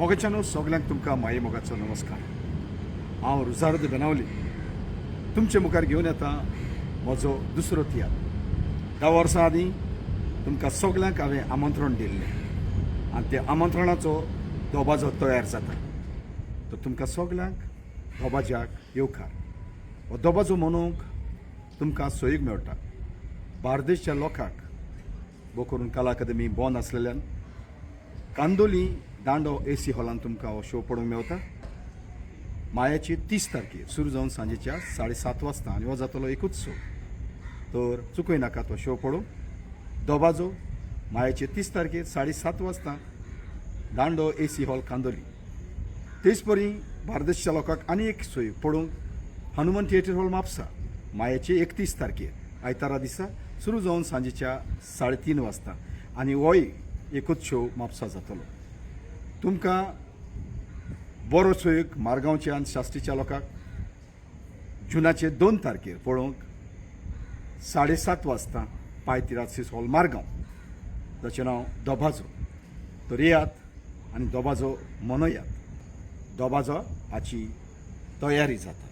मोगाच्यानो सगल्यांक तुमकां माये मोगाचो नमस्कार. हांव रुजार्द बेनावली तुमचे मुखार घेवन येता म्हजो दुसरो तियात्र. 10 वर्सां आदीं तुमकां सगल्यांक हांवें आमंत्रण दिल्लें आनी त्या आमंत्रणाचो दबाजो तयार जाता. तर तुमकां सगल्यांक दबाज्याक येवकार. हो दबाजो मनोवंक तुमकां सोयीक मेळटा. बार्देशच्या लोकांक भोव करून कला अकादमी बंद आसलेल्यान कांदोली दांडो एसी हॉलान तुमकां हो शो पळोवंक मेवता. मायाची 30 तारखेर सुरू जावन सांजेच्या 7:30 वाजता आनी हो जातलो एकूच शो. तर चुकय नाका तो शो पळोवंक. दबाजो मायाचे 30 तारखेर 7:30 वाजता दांडो एसी हॉल कांदोली. तेच परी बार्देशच्या लोकांक आनी एक सोय पळोवंक हनुमान थिएटर हॉल म्हापसा मायाचे 31 तारखेर आयतारा दिसा सुरू जावन सांजेच्या 3:30 वाजता आनी होय एकूच शो म्हापसा जातलो. तुमकां बरो सोयीक मारगांवच्या आनी साश्टीच्या लोकांक जुनाचे 2 तारखेर पळोवंक 7:30 वाजता पायतिरासीस हॉल मारगांव, जाचें नांव दबाजो. तर येयात आनी दबाजो मनयात. दबाजो हाची तयारी जाता.